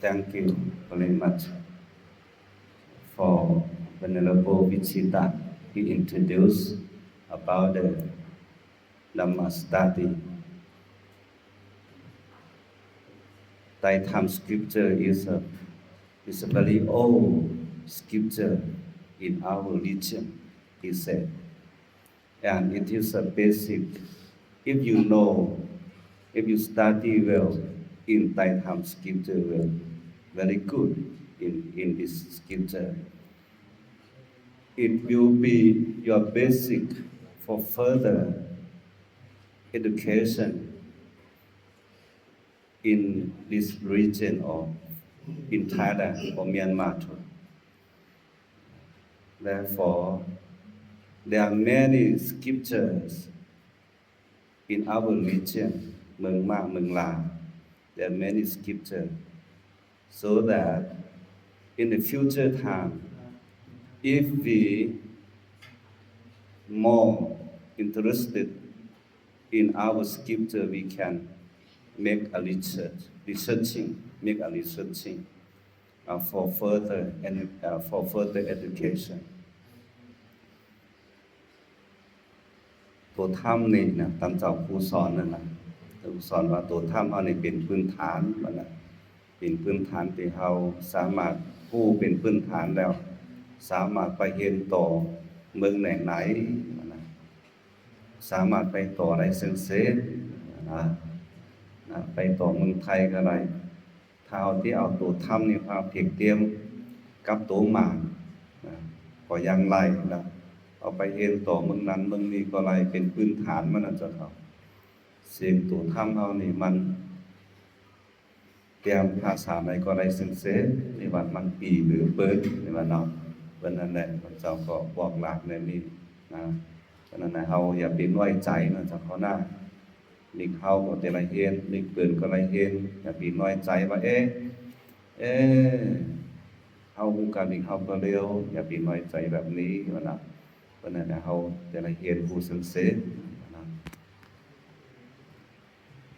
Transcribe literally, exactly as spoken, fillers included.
Thank you very much for Venerable Vichita. He introduced about the Dhamma study. Dai Tham scripture is a, is a very old scripture in our religion, he said. And it is a basic. If you know, if you study well in Dai Tham scripture well, very good in, in this scripture, it will be your basic for further education in this region or in Thailand or Myanmar too. Therefore, there are many scriptures in our region, Myanmar, Myanmar. There are many scriptures, so that in the future time, if we more interested in our scripture, we can make a research, researching, make a researching uh, for further and uh, for further education. ตัวธรรมนี่นะ ตามเจ้าผู้สอนนั่นนะ ผู้สอนว่าตัวธรรมเฮานี่เป็นพื้นฐานมันนะ เป็นพื้นฐานที่เฮาสามารถฮู้เป็นพื้นฐานแล้ว สามารถไปเฮียนต่อเมืองไหนๆมันนะ สามารถไปต่อได้เสมอๆนะ นะ ไปต่อเมืองไทยก็ได้ ถ้าเอาที่เอาตัวธรรมนี่มาเปรียบเทียบกับตัวหมากนะ ก็ยังไล่นะ เอาไปเฮียนต่อเมืองนั้นเมืองนี้ก็ไล่ เป็นพื้นฐานมันนะเจ้าเขา ซึ่งตัวธรรมเฮานี่มัน เตรียมภาษาใดก็ได้เสมอๆ นี่ว่ามันปีหรือเปิ้น นี่ว่าเนาะ เปิ้นนั่นแหละ พระเจ้าก็บอกหลานแบบนี้นะ เพราะฉะนั้นนะ เฮาอย่าไปน้อยใจนะเจ้าเขานะ มิกเฮาก็แต่ละเฮียน มิกเปิ้นก็ละเฮียน อย่าไปน้อยใจว่า เอ๊ะ เอ๊ะ เฮาฮู้กัน มิกเฮาก็เร็ว อย่าไปน้อยใจแบบนี้ ว่านะ เพราะฉะนั้นนะ เฮาแต่ละเฮียนฮู้เสมอๆ